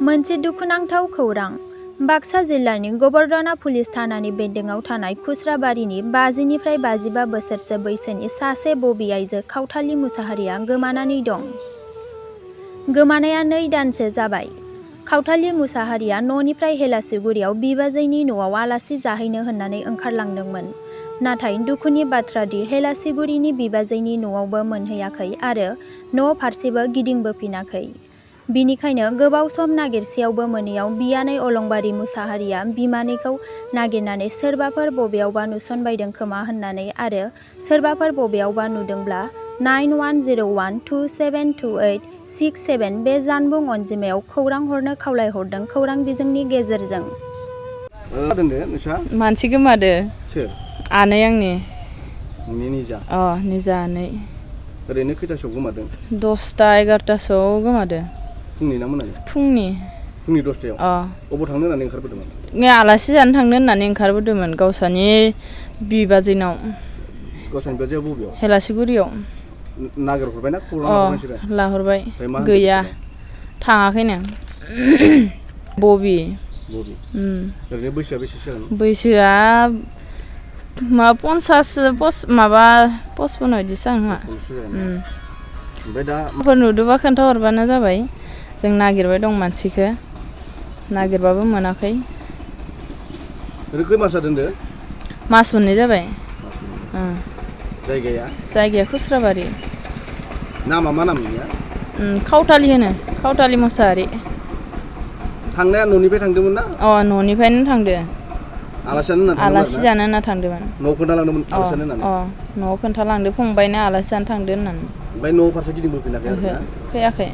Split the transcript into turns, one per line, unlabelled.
मोनसे दुखुनांथाव खौरां बाक्सा जिल्लानि गबरदना पुलिस थानानि बेन्दोंआव थानाय खुस्राबारिनि 50निफ्राय 55 बोसोरसो बैसोनि सासे बबि आइजो खावथालि मुसाहारिया गोमानानै दं। गोमानाया 2 दानसो जाबाय। खावथालि मुसाहारिया न'निफ्राय हेलासिगुरियाव बिबाजैनि न'आव आलासि जाहैनो होननानै ओंखारलांदोंमोन। नाथाय दुखुनि बाथ्रा दि हेलासिगुरिनि बिबाजैनि न'आवबो मोनहैयाखै आरो न' फारसेबो गिदिंबोफिनाखै। बिनिखायनो गोबाव सम नागिरसेयावबो मोनैयाव बियानै अलंबारी मुसाहारिया बिमानैखौ नागिरनानै सोरबाफोर बबेयावबा नुसनबायदों खोमा होननानै आरो सोरबाफोर बबेयावबा नुदोंब्ला 9101272867 बे जानबुं अनजिमायाव खौरां हरनो खावलायहरदों खौरां बिजोंनि गेजेरजों।
मानसि गोमादो।
सोर?
आनै आंनि।
नोंनि निजा?
निजा आनै।
ओरैनो खैथासोआव गोमादों?
10टा 11टासोआव गोमादो।
फुंनि ना मोनानि?
फुंनि
10टायाव? अबाव थांनो होननानै ओंखारबोदोंमोन?
आलासि जानो थांनो होननानै ओंखारबोदोंमोन गावसानि बिबाजैनाव।
गावसानि बिबाजैया बबेयाव?
हेलासिगुरियाव।
नागिरहरबायना खौरां लाहरबाय?
लाहरबाय। गैया थाङाखैनो। बबि।
ओरैनो बैसोआ बेसेसो जागोन?
बैसोआ 50 55 बिदि जागोन खोमा।
ओमफ्राय दा
नुदोंबा खोन्थाहरबानो जाबाय। जों नागिरबाय दं मानसिखौ नागिरबाबो मोनाखै।
खै मास जादों होनदो?
मास मोननै जाबाय।
जायगाया
खुस्राबारि।
नामा मा नाम नोंनिया?
खावथालि होनो खावथालि मुसाहारि।
थांनाया न'निफ्राय थांदोंमोन ना?
न'निफ्रायनो थांदो।
आलासि
जानो होनना थांदोंमोन।
न'आव खोन्थालांदोंमोन आलासि जानो होननानै?
न'आव खोन्थालांदो फंबायनो आलासि जानो थांदो होननानै।
ओमफ्राय न' फारसे गिदिंबोफिनाखै आरोना?
फैयाखै।